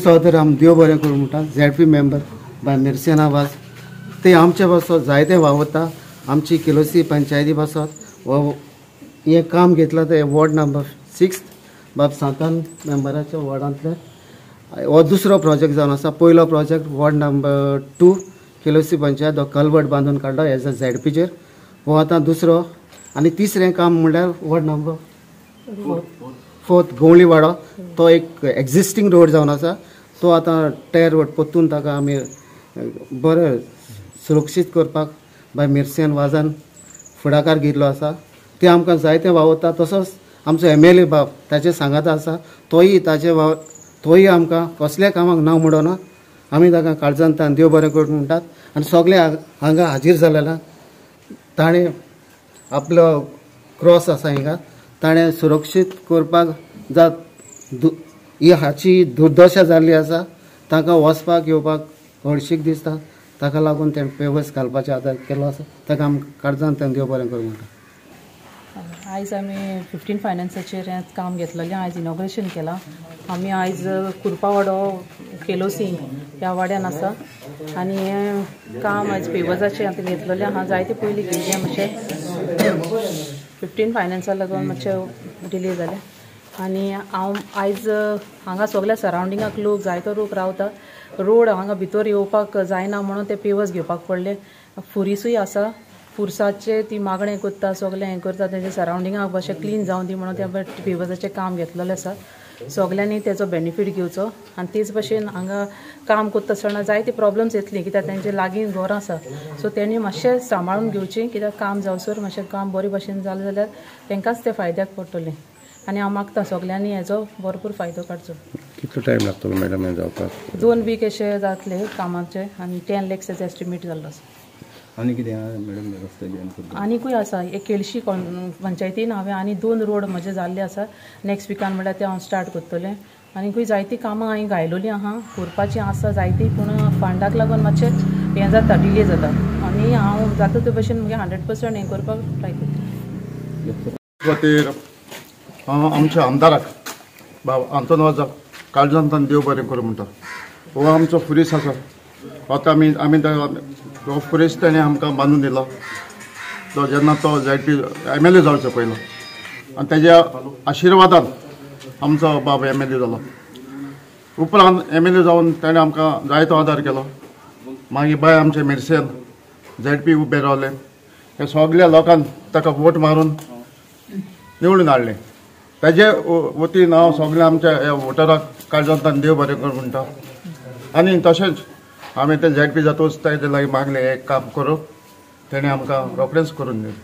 चौधरी आम देव बरें करूं म्हणटा. झेडपी मेंबर बाय मिरसेना वास ते आमचे पासत जायते वावरता. आमची केलोसी पंचायती पासत हो हें काम घेतलां तें वॉर्ड नंबर 6 बाब सांतान मेंबराच्या वॉर्डांतलें हो दुसरो प्रोजेक्ट जावन आसा. पयलो प्रोजेक्ट वॉर्ड नंबर 2 केलोसी पंचायत हो कलवट बांदून काडलो एज अ झेडपीचेर. हो आतां दुसरो. आनी तिसरें काम म्हणल्यार वॉर्ड नंबर 4 गवळीवाडो तो एक एक्झिस्टींग रोड जावन आसा. तो आतां टेर रोड परतून ताका आमी बरें सुरक्षीत करपाक बाय मिरसेन वाजान फुडाकार घेतलो आसा. ते आमकां जायते वावरता. तसोच आमचो एमएलए बाब ताचे सांगात आसा. तोय ताचे तोय आमकां कसल्या कामाक ना म्हणना. आमी ताका काळजांतल्यान देव बरें करूं म्हणटात. आनी सगळे हांगा हाजीर जालेला ताणें आपलो क्रॉस आसा हिंगा ताणें सुरक्षीत करपाक जात ही हाची दुर्दशा जाल्ली आसा. तांकां वचपाक येवपाक हळशीक दिसता. ताका लागून तें पेवर्स घालपाचें आदार केलो आसा. ताका आमकां काळजांतल्यान देव बरें करूं म्हणटा. आयज आमी 15 फायनान्साचेर काम घेतलेलें. आयज इनॉग्रेशन केलां. आमी आयज कुरपावाडो केलोसी ह्या वाड्यान आसा आनी हें काम आयज पेवर्साचें आतां घेतलेलें आहा. जायते पयलीं घेयलें मातशें 15 फायनान्सा लागून मातशें डिले जालें. आनी हांव आयज हांगा सगल्या सरावंडिंगाक लोक जायतो लोक रावता. रोड हांगा भितर येवपाक जायना म्हणून ते पेवर्स घेवपाक पडले. फुरीसूय आसा. पुरसाचे ती मागणें करता सगळें हें करता. तेजे सरावंडिंगाक मातशें क्लीन जावं दी म्हणून त्या पेवर्साचें काम घेतलेलें आसा. सगल्यांनी तेजो बेनिफीट घेवचो. आनी तेच भशेन हांगा काम करता आसतना जायते प्रॉब्लम्स येतली कित्याक तेंचे लागीं घरां आसा. सो तेणी मातशें सांबाळून घेवचें कित्याक काम जावसर मातशें काम बरे भशेन जालें जाल्यार तेंकांच तें फायद्याक पडटलें. आनी हांव मागता सगल्यांनी हेजो भरपूर फायदो काडचो. कितलो टायम लागतलो मॅडम हें जावपाक? 2 वीक अशें जातले कामाचे आनी 10 लॅक्स एस्टिमेट जाल्लो आसा. आनी कितें मॅडम रस्ते बी आनीकूय आसा. एक केळशी पंचायतीन हांवें आनी 2 रोड म्हजे जाल्ले आसा. नेक्स्ट विकान म्हणल्यार ते हांव स्टार्ट करतलें. आनीकूय जायतीं कामां हांवें घायलोलीं आहा. करपाचीं आसा जायतीं पूण फंडाक लागून मातशें हें जाता डिले जाता. आनी हांव जाता ते भशेन मागीर 100% हें करपाक ट्राय करता. खातीर हांव आमच्या आमदाराक बाब आंतोन वाजाक काळजांतल्यान देव बरें करूं म्हणटा. हो आमचो फुरीस आसा. आतां आमी आमी हो फुरीस ताणें आमकां बांदून दिलो. तो जेन्ना तो झेडपी एमएलए जावचो पयलो आनी तेज्या आशिर्वादान आमचो बाब एमएलए जालो. उपरांत एमएलए जावन ताणें आमकां जायतो आदार केलो. मागीर बाय आमचे मिरसेन झेडपी उबे रावले. हे सगल्या लोकांक ताका वोट मारून निवडून हाडलें. ताजे वतीन हांव सगल्या आमच्या ह्या वोटराक काळजांतल्यान देव बरें कर म्हणटा. आनी तशेंच आमी ते झेडपी जातूच ताजे लागीं मागलें एक काम करूं तेणें आमकां रोखडेंच करून दिलें.